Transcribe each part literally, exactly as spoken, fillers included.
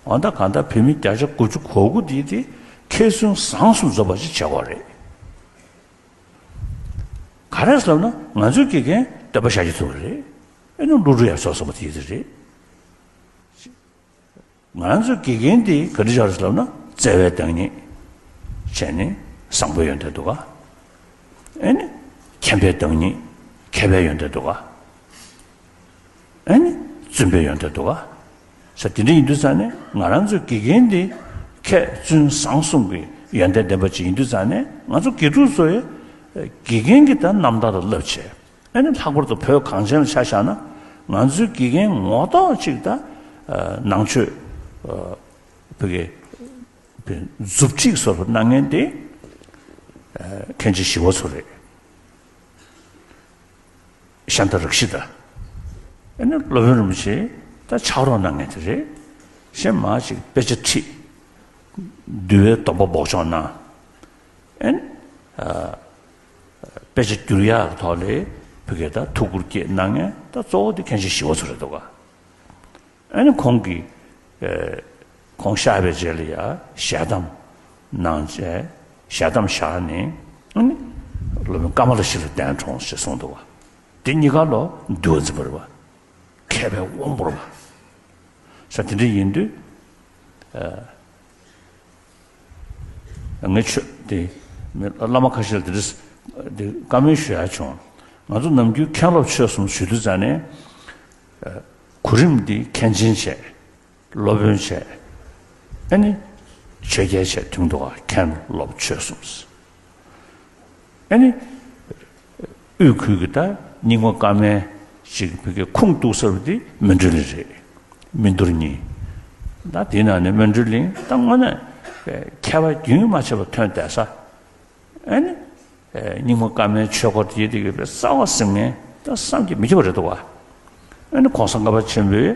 འོ་ད་གང་ལྟར་བོད་མི་བརྒྱ་ཆ་དགུ་བཅུ་གོ་དགུ་དེ་དེ་མཁས་བཙུན་བཟང་གསུམ་རྫོགས་པ་ཅིག་བྱེད་དགོས་རེད། ག་རེ་ཟེར་ལབ་ན་ང་ཚོའི་དགེ་རྒན་བསྟོད་པ་བཞག་རྒྱུ་ཐུབ་ཀྱི་རེད། ཨེ་ནི་ཀླུ་སྒྲུབ་ཡབ་སྲས་གསུངས་པ་དེ་དེ་རེད། ང་རང་ཚོའི་དགེ་རྒན་དེ་ག་འདྲ་ཆགས་རེད་ལབ་ན། བརྩེ་བའི་བདག་ཉིད་བྱས་ནས་བཟང་པོའི་ཡོན་ཏན་འདུག་ག་ཨེ་ནི་མཁྱེན་པའི་བདག་ཉིད་མཁས་པའི་ཡོན་ཏན་འདུག་ག་ཨེ་ནི་བཙུན་པའི་ཡོན་ཏན་འདུག་ག་ས་དེ་འདྲ་ཡིན་དུས་ཙང་ནས་ང་རང་ཚོའི་དགེ་རྒན་དེ་མཁས་བཙུན་བཟང་གསུམ་གྱི་ཡོན་ཏན་ལྡན་པ་ཅིག་ཡིན་དུས་ཙང་ནས། ང་ཚོ་དགེ་ཕྲུག་ཚོ་ཡི་དགེ་རྒན་གྱི་ད་རྣམ་ཐར་ལ་བསླབ་བྱས། ཨ་ནི་ལྷག་པར་དུ་བོད་གངས་ཅན་ལ་ཆ་བཞག་ན། ང་ཚོའི་དགེ་རྒན་ངོ་ཐོག་ཅིག་ད་ནང་ཆོས་བོད་ཀྱི་མཛུབ་ཁྲིད་བཟོ་འདྲ་གནང་མཁན་དེ་མཁན་ཆེན་ཞི་བ་འཚོ་རེད། ཤཱནྟ་རཀྵི་ཏ། ཨ་ནི་སློབ་དཔོན་རིན་པོ་ཆེ་ད་ཕྱག་རོགས་གནང་མཁན་དེ་རེད། གཞན་མ་ཅིག་དཔེ་ཆ་ཁྲིད། འདུལ་བའི་སྡོམ་པ་འབོགས་ཆོག་གནང་། ཨ་ནི་དཔེ་ཆ་བསྒྱུར་ཡག་གི་ཐོག་ལ་བོད་སྐད་དང་ཐུགས་ཁུར་བསྐྱེད་གནང་མཁན་ད་གཙོ་བོ་དེ་མཁན་ཆེན་ཞི་བ་འཚོ་རེད་འདུག་ག་ཨ་ནི་ཁོང་གིས་ཨེ་ཁོང་གཤེགས་པའི་རྗེས་ལ་ཡང་ཞལ་གདམས་གནང་བྱས། ཞལ་གདམས་བཞག་ནས། ཨ་ནི་སློབ་དཔོན་ཀ་མ་ལ་ཤཱི་ལ་གདན་དྲངས་ཞེས་གསུངས་འདུག་བ། དེ་གཉིས་ཀ་ལོ་འདུལ་བ་འཛིན་པ་རེད་བ། མཁས་པའི་དབང་པོ་རེད་བ། ས་དེ་འདྲ་ཡིན་དུས། ཨ། ངས་ཆོས་དེ་བླ་མ་ཁ་ཤས་ལ་དེ་འདྲ་དེ་བཀའ་མོལ་ཞུ་ཡག་བྱུང་། ང་ཚོ་ནམ་རྒྱུན་མཁན་སློབ་ཆོས་གསུམ་ཞུ་དུས་ཙང་ནས། གོ་རིམ་འདི་མཁན་ཆེན་བྱས། སློབ་དཔོན་བྱས། ཨ་ནི་ཆོས་རྒྱལ་བྱས་མཐུན་འདུག་ག་མཁན་སློབ་ཆོས་གསུམ། ཨ་ནི་དབུས་ཁུལ་གྱི་ད་རྙིང་མ་བཀའ་མའི་ཅིག་བོད་ཀྱི་ཁུངས་གཏུགས་ས་དེ་མཎྜལ་རེད། སྨིན་གཏོར་གཉིས། ད་དེའི་ནང་ནས་སྨིན་གཏོར་གླིང་ད་དངོས་གནས་མཁས་པ་རྒྱུན་མ་ཆད་པ་ཐོན་བསྡད་ས། ཨ་ནི་རྙིང་མ་བཀའ་མའི་ཆོས་སྐོར་དེ་དེ་གི་རྩ་བ་ཟིན་མཁན་ད་བསམ་གྱིས་མི་ཁྱབ་པ་རེད་འདུག་བ། ཨ་ནི་གོང་ས་ལྔ་པ་ཆེན་པོའི་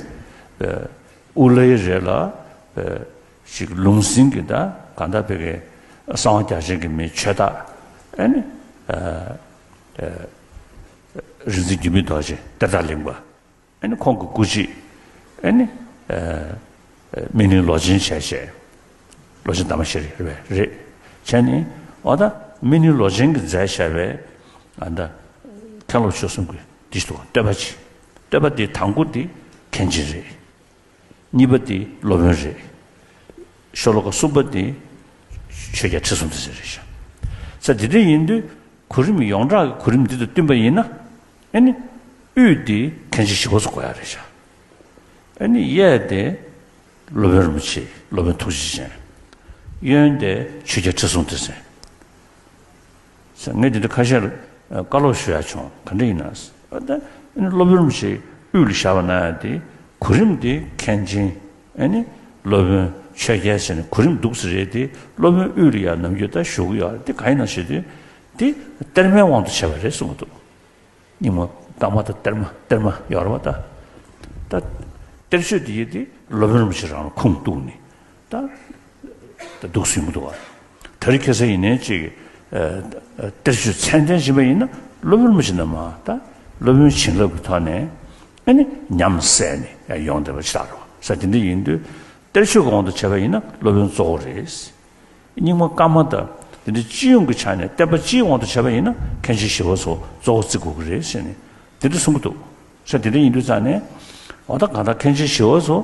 དབུ་བླའི་རེད་ལ། ཞིག་ལུང་ཟིན་གྱི་ད་གང་ལྟར་བོད་ཀྱི་གསང་བ་རྒྱ་ཆེན་གྱི་མི་ཆོས་བདག་ཨ་ནི་རིག་འཛིན་འགྱུར་མེད་རྡོ་རྗེ་གཏེར་བདག་གླིང་པ། ཨ་ནི་ཁོང་གི་སྐུ་མཆེད་ཨ་ནི་སྨིན་གླིང་ལོ་ཆེན་བྱས་བྱས། ལོ་ཆེན་དར་མ་ཤེས་རིག་རེད་བྱས་ནས། འོ་ད་སྨིན་གླིང་ལོ་ཆེན་གྱིས་མཛད་བཞག་པའི་ཨ་ད་མཁན་སློབ་ཆོས་གསུམ་གྱི་འདི་ཞིག་འདུག་བསྟོད་པ་ཅིག་བསྟོད་པ་འདི་དང་པོ་འདི་མཁན་ཆེན་རེད། གཉིས་པ་དེ་སློབ་དཔོན་རེད། ཤོ་ལོ་ཀ་གསུམ་པ་དེ་ཆོས་རྒྱལ་ཁྲི་སྲོང་ལྡེ་བཙན་རེད་ཤག་ས་དེ་འདྲ་ཡིན་དུས་གོ་རིམ་ཡོངས་གྲགས་ཀྱི་གོ་རིམ་འདི་དང་བསྟུན་པ་ཡིན་ན། ཨ་ནི་དབུས་དེ་མཁན་ཆེན་ཞི་བ་འཚོ་དགོས་ཡ་རེད་ཤག་ཨ་ནི་གཡས་དེ་སློབ་དཔོན་རིན་པོ་ཆེ་སློབ་དཔོན་ཐུགས་རྗེ་ཅན། གཡོན་དེ་ཆོས་རྒྱལ་ཁྲི་སྲོང་ལྡེ་བཙན། ཟེར་ངས་འདི་འདྲ་ཁ་ཤས་ལ་བཀའ་སློབ་ཞུ་ཡག་བྱུང་། ག་འདྲ་ཡིན་ན། ཨ་ད་སློབ་དཔོན་རིན་པོ་ཆེ་དབུས་ལ་བཞག་པ་ན་ཡང་དེ་གོ་རིམ་དེ་མཁན་ཆེན། ཨ་ནི་སློབ་དཔོན་ཆོས་རྒྱལ་ཟེར་ནས་གོ་རིམ་འདུག་ཟེར་རེད་དེ། སློབ་དཔོན་དབུས་ལ་ཡང་ནམ་རྒྱུན་ད་བཞུགས་ཀྱི་ཡོད་རེད་དེ། གང་ཡིན་ན་ཞེས་དུས་དེ་གཏེར་མའི་དབང་དུ་བྱས་པ་རེད་གསུངས་འདུག་རྙིང་མ་བརྟག་མ་དང་གཏེར་མ་གཏེར་མ་ཡོད་རེད་བ་ད། ད་གཏེར་ཆོས་དེ་ཡིན་དེ་སློབ་དཔོན་རིན་པོ་ཆེ་རང་ལ་ཁུངས་གཏུགས་ནས་ད་ད་འདུག་སེ་ཡོང་གི་འདུག་བ། དེ་རིང་ཁ་སང་ཡིན་ནའི་ཅིག་ཨ་གཏེར་ཆོས་ཚད་ལྡན་ཕྱིན་པ་ཡིན་ན་སློབ་དཔོན་རིན་པོ་ཆེ་རྣམས་ད་སློབ་དཔོན་བྱིན་རླབས་ཀྱི་ཐོག་ནས་ཨ་ནི་ཉམས་བསྲེས་ནས་ཡོང་བསྡད་པ་ཅིག་རེད་བ། ས་དེ་འདྲ་ཡིན་དུས་གཏེར་ཆོས་ཀྱི་དབང་དུ་བྱས་པ་ཡིན་ན་སློབ་དཔོན་གཙོ་བོ་རེད། རྙིང་མ་བཀའ་མ་དང་དེ་འདྲའི་སྤྱི་ཡོངས་ཀྱི་ཆ་ནས་བསྟན་པ་སྤྱིའི་དབང་དུ་བྱས་པ་ཡིན་ན་མཁན་ཆེན་ཞི་བ་འཚོ་གཙོ་བོ་བརྩི་དགོས་ཀྱི་རེད་ཟེར་ནས་དེ་འདྲ་གསུང་གི་འདུག་ས་དེ་འདྲ་ཡིན་དུས་ཙང་ནས། འོ་ད་གང་ལྟར་མཁན་ཆེན་ཞི་བ་འཚོ་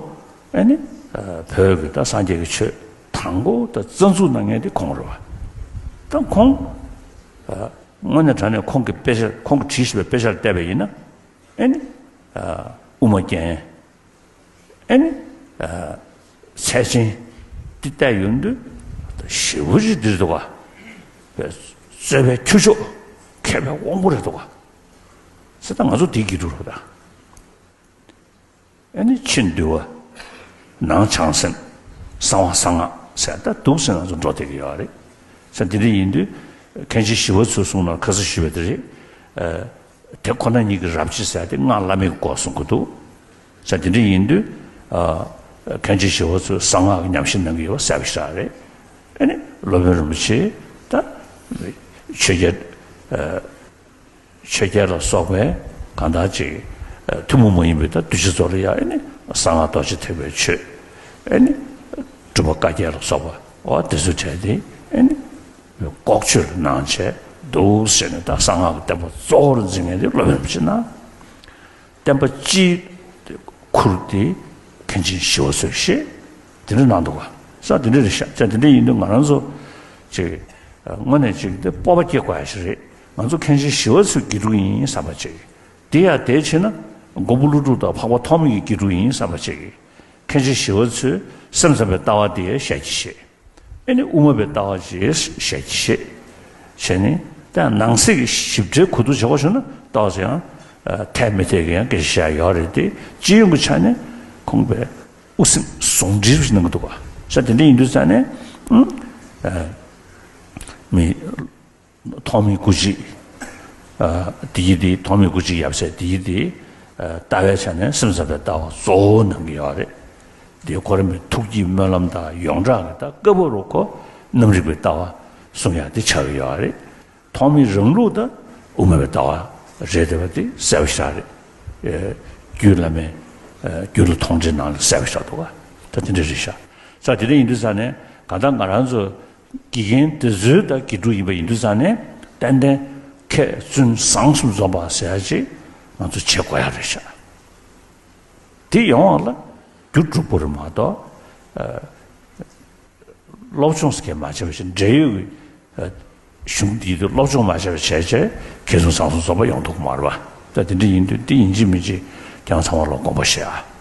ཨ་ནི་བོད་ཀྱི་ད་སངས་རྒྱས་ཀྱི་ཆོས་དང་པོ་ད་རྩ་འཛུགས་གནང་མཁན་དེ་ཁོང་རེད་བ། ད་ཁོང་དངོས་གནས་དྲང་གནས་ཁོང་གི་དཔེ་ཆ། ཁོང་གིས་བྲིས་བཞག་པའི་དཔེ་ཆ་ལ་བལྟས་པ་ཡིན་ན་ཨ་ནི་དབུ་མ་རྒྱན། ཨ་ནི་ཚད་ཆེན་འདི་བལྟས་ཡོང་དུས་ཞེ་པོ་ཅིག་འདིར་འདུག་ག་རྩོད་པའི་ཁྱུ་མཆོག་མཁས་པའི་དབང་པོ་རེད་འདུག་ག་ཟེར། ད་ང་ཚོ་དེའི་དགེ་ཕྲུག་རེད་ད། ཨ་ནི་ཕྱི་འདུལ་བ། ནང་བྱང་སེམས། གསང་བ་གསང་སྔགས་ཟེར་ད་འདུག་སེ་ང་ཚོ་འགྲོ་བསྡད་ཀྱི་ཡོད་རེད། ས་དེ་འདྲ་ཡིན་དུས་མཁན་ཆེན་ཞི་བ་འཚོའི་གསུང་ནང་ཁ་སང་ཞུས་པ་དེ་རེད། དེ་ཁོ་ན་ཉིད་ཀྱི་རབ་བྱེད་ཟེར་ཏེ་སྔགས་བླ་མེད་ཀྱི་སྐོར་གསུང་གི་འདུག་ས་དེ་འདྲ་ཡིན་དུས་མཁན་ཆེན་ཞི་བ་འཚོས་གསང་སྔགས་ཀྱི་ཉམས་ཞིབ་གནང་གི་ཡོད་པ་གསལ་པོ་ཞིག་རེད། ཨ་ནི་སློབ་དཔོན་རིན་པོ་ཆེ་ད་ཆོས་རྒྱལ། ཆོས་རྒྱལ་ལ་སོགས་པའི་གང་ལྟར་ཅིག་ཐུན་མོང་མ་ཡིན་པའི་ད་གདུལ་བྱ་ཚོ་ལ་ཡང་ཨ་ནི་གསང་སྔགས་རྡོ་རྗེ་ཐེག་པའི་ཆོས། ཨ་ནི་ བཀའ་བརྒྱད་ལ་སོགས་པ་འོ་དེ་ཚོ་བྲལ་ཏེ་ཨེ་ནི་ལྐོག་ཆོས་ལ་སྣང་བྱས་འདུག་ཟེར་ནས། ད་གསང་སྔགས་ཀྱི་བསྟན་པ་གཙོ་བོར་འཛིན་མཁན་དེ་སློབ་དཔོན་པོ་ཆེ་ན། བསྟན་པ་སྤྱིའི་ཁུར་དེ་མཁན་ཆེན་ཞི་བ་འཚོས་བཞེས། དེ་འདྲ་གནང་འདུག་ག་ས་དེ་འདྲ་རེད་ཤག་ཅག་དེ་འདྲ་ཡིན་དུས་ང་རང་ཚོ་ཅིག་དངོས་གནས་ཅིག་དེ་སྤོབས་པ་སྐྱེ་དགོས་ཡ་ཞིག་རེད། ང་ཚོ་མཁན་ཆེན་ཞི་བ་འཚོའི་དགེ་ཕྲུག་ཡིན་བསམ་པ་ཅིག་དེ་ཡང་དེ་བྱས་ན་མགོན་པོ་ཀླུ་སྒྲུབ་དང་འཕགས་པ་ཐོགས་མེད་ཀྱི་དགེ་ཕྲུག་ཡིན་བསམ་པ་བྱེད་ཀྱི། མཁན་ཆེན་ཞི་བ་འཚོས་སེམས་ཙམ་པའི་ལྟ་བ་དེ་ཞལ་གྱིས་བཞེས། ཨེ་ནི་དབུ་མ་པའི་ལྟ་བ་ཞེས་ཞལ་གྱིས་བཞེས། བྱས་ནས་ད་ནང་གསེས་ཀྱི་ཞིབ་ཕྲའི་གོ་བསྡུར་བྱེད་དགོས་བྱུང་ན་ཏོག་ཙམ་ཡང་འཐད་མི་འཐད་ཀྱི་ཡང་སྐད་ཆ་བཤད་ཡོད་རེད་དེ། སྤྱི་ཡོངས་ཀྱི་ཆ་ནས་ཁོང་པས་དབུ་སེམས་ཟུང་འབྲེལ་ཞིག་གནང་གི་འདུག་ག་ས་དེ་འདྲ་ཡིན་དུས་ཙང་ནས་ཨང་མི། ཐོགས་མེད་སྐུ་མཆེད། ཨ་དེ་ཡི་དེ་ཐོགས་མེད་སྐུ་མཆེད་ཡབ་སྲས་དེ་ཡི་དེ། ཨ་ལྟ་བའི་ཆ་ནས་སེམས་ཙམ་པའི་ལྟ་བ་གཙོ་བོ་གནང་གི་ཡོད་རེད། དེ་ཁོ་རང་མི་ཐུགས་ཀྱི་སྨོན་ལམ་དང་ཡོངས་གྲགས་ཀྱི་ད་སྐབས་བབ་རུ་ཁོ་རྣམ་རིག་པའི་ལྟ་བ་གསུང་ཡག་དེ་ཆགས་ཀྱི་ཡོད་རེད། ཐོགས་མེད་རང་ལུགས་ད་དབུ་མ་པའི་ལྟ་བ་རེད་བསྡད་པ་དེ་གསལ་པོ་ཞེ་དྲག་རེད། ཨེ་རྒྱུད་བླ་མའི་ཨེ་རྒྱུད་ལ་མཐོང་གྲོལ་ནང་ལ་གསལ་པོ་ཞེ་དྲག་འདུག་ག་ད་དེ་འདྲ་རེད་ཤག་ས་དེ་འདྲ་ཡིན་དུས་ཙང་ནས་གང་ལྟར་ང་རང་ཚོ་དགེ་རྒན་དེ་ཚོའི་ད་དགེ་ཕྲུག་ཡིན་པ་ཡིན་དུས་ཙང་ནས་ཏན་ཏན་མཁས་བཙུན་བཟང་གསུམ་འཛོམས་པ་ཟེར་ཡ་ཅིག་ང་ཚོ་བྱེད་དགོས་ཡ་རེད་ཤག་དེ་ཡོང་བ་ལ་རྒྱུ་དྲུག་པོ་རེད་མ་གཏོགས། ཨ་སློབ་སྦྱོང་ཟེར་མཁན་མ་བྱས་པ་བྱས། འབྲེལ་ཡོད་ཀྱི་ཨ་གཞུང་འདིའི་ཐོག་སློབ་སྦྱོང་མ་བྱས་པ་བྱས་བྱས་མཁས་བཙུན་བཟང་གསུམ་འཛོམས་པ་ཡོང་ཐུབ་ཀྱི་མ་རེད་པ། ད་དེ་འདྲ་ཡིན་དུས་འདི་ཡིན་གཅིག་མིན་གཅིག་ཁྱེད་རང་ཚང་མ་ལ་དགོངས་པ་བཞེས་ཨ།